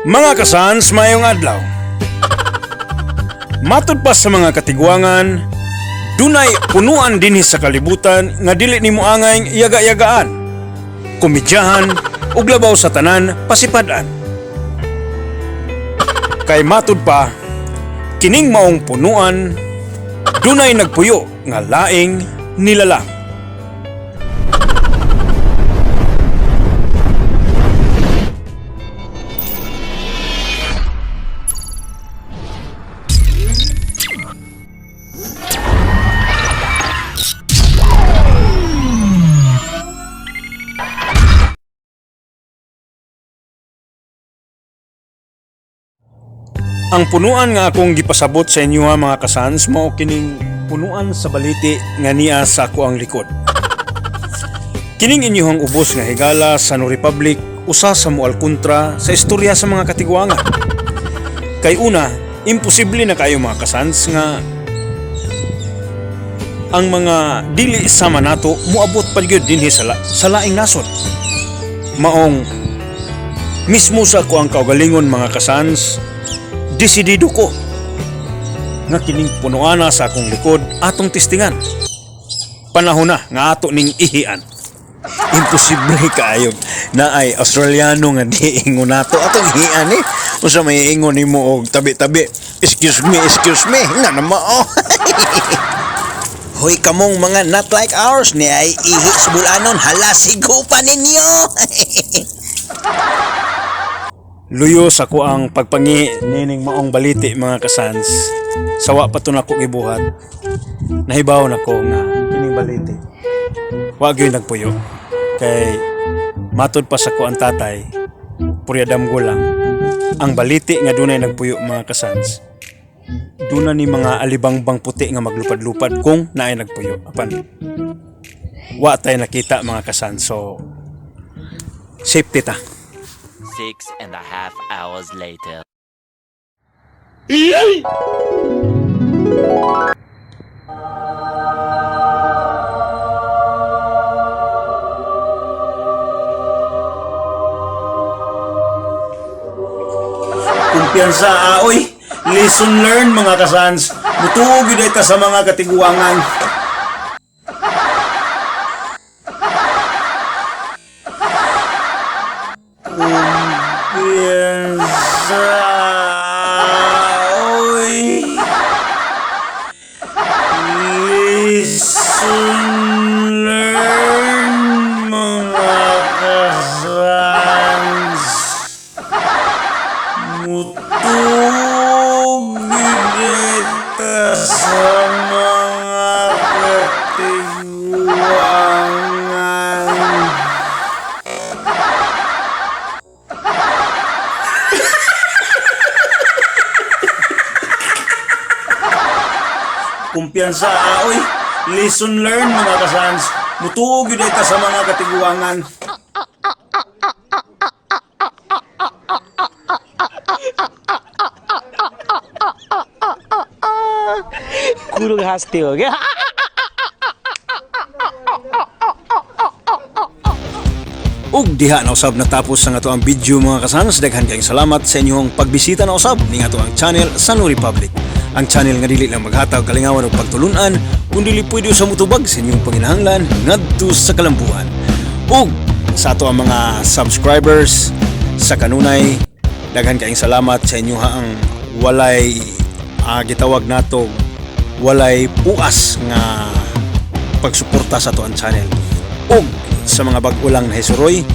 Mga kasans, mayong adlaw. Matud pa sa mga katigwangan, dunay punuan dinhi sa kalibutan nga dili nimo angay yaga-yagaan, komedyahan ug labaw sa tanan pasipad-an. Kay matud pa, kining maong punuan dunay nagpuyo nga laing nilalang. Ang punuan nga akong gipasabot sa inyo ha, mga kasans, mao kining punuan sa baliti nga niya sa ako ang likod. Kining inyuhang ubos nga higala sa No Republic, usa sa mual kontra sa istorya sa mga katigwangan. Kay una, imposible na kayo mga kasans nga ang mga dili sama nato muabot pa gyud dinhi sa laing nasod. Maong mismo sa ako ang kaugalingon, mga kasans, desidido ko nga kining punuana sa akong likod atong testingan. Panahon na nga ato ning ihian. Imposible kaayo na ay Australiano nga di ingon nato atong ihian eh. Unsa may ingon nimo og tabi-tabi? "Excuse me, excuse me." Nga na mao. Hoy kamong mga not like ours ni ay ihi sa bulanon, hala sigupa ninyo. Luyo sa ko ang pagpangi nining maong baliti, mga kasans. Sawa pa to nako gibuhat. Nahibaw nako nga kining baliti, wa gyud nagpuyo. Kay matud pa sa ko ang tatay, purya damgo lang. Ang baliti nga dunay nagpuyo, mga kasans, duna ni mga alibangbang puti nga maglupad-lupad kung naay nagpuyo. Apan wa tay nakita, mga kasans. So safety ta. 6.5 hours later. Kumpiyansa aoy. Lesson learned, mga kasans. Mutuo gyud ta sa mga katiguangan. Kumpiyansa aoy. Lesson learned, mga kasans. Mutuo gyud ta sa mga katiguangan. Kumpiyansa aoy. Lesson learned, mga kasans. Mutuo gyud ta sa mga katiguangan. कुरो हाँस्थे हो क्या। Ug diha na usab natapos ang ato ang video, mga kasans. Daghan kayong salamat sa inyong pagbisita na usab ning ato ang channel sa No Republic. Ang channel nga dili lang maghatag kalingawan ug pagtulunan, kun dili pwede sa mutubag sa inyong panginahanglan ngadto sa kalambuan. Ug sa ato ang mga subscribers sa kanunay, daghan kayong salamat sa inyong ang walay gitawag nato walay puas nga pagsuporta sa ato ang channel. Ug sa mga bag-o lang na hisuroy,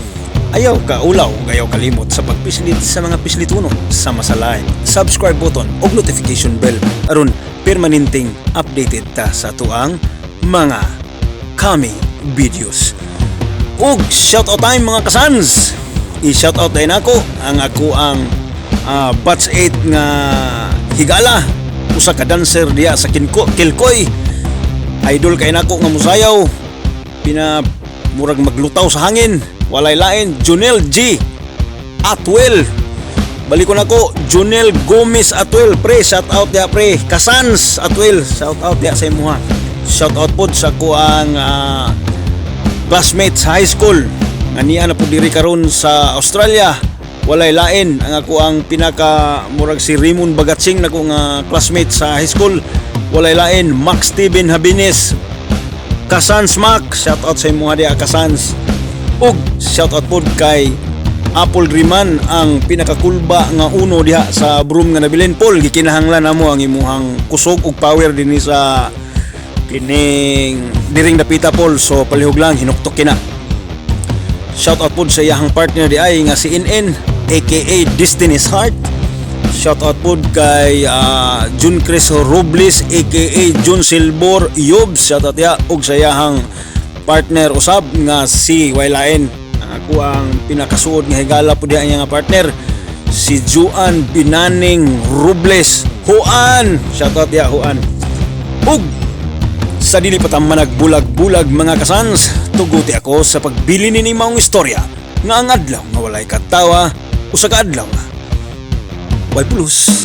ayaw ka ulaw ug ayaw kalimot sa pagpislit sa mga pislitunon sama sa like, subscribe button ug notification bell aron permanenteng updated ta sa atoang mga coming videos. Ug shout out time, mga kasans. I-shout out din ako ang ako ang batch 8 nga higala, usa ka dancer diya sa Kinko, Kilkoy. Idol kay nako nga musayaw, pina murag maglutaw sa hangin, walay lain, Junel G Atwell. Balikon ako, Junel Gomez Atwell, pre, shout out diha, pre. Kasans Atwell, shout out diha sa imuha. Shout out pod sa ko ang classmates high school nga niya na po diri karon sa Australia. Walay lain ang ako ang pinaka murag si Raymond Bagatsing nako nga classmate sa high school. Walay lain, Max Steven Habines Kasans. Mac, shout out sa imuha diha, Kasans. Ug shout out pod kay Apple Riman, ang pinakakulba nga uno diha sa broom nga nabilin. Paul, gikinahanglan namo ang imuhang kusog ug power dinhi sa kining diring dapita, Paul. So palihog lang, hinuktok kina. Shout out pod sa iyahang partner di ay nga si NN aka Destiny's Heart. Shout out pod kay Jun Chris Robles aka Jun Silbor Yobs. Shout out ya ug sa iyahang partner usab nga si Waylain. Ang ako ang pinakasuod nga higala pod diha niya nga partner, si Juan Binaning Robles. Juan, shout out ya, Juan. Ug sa dili pa ta managbulag-bulag, mga kasans, tuguti ako sa pagbili ni maong istorya nga ang adlaw nga walay katawa, usa ka adlaw nga way pulos.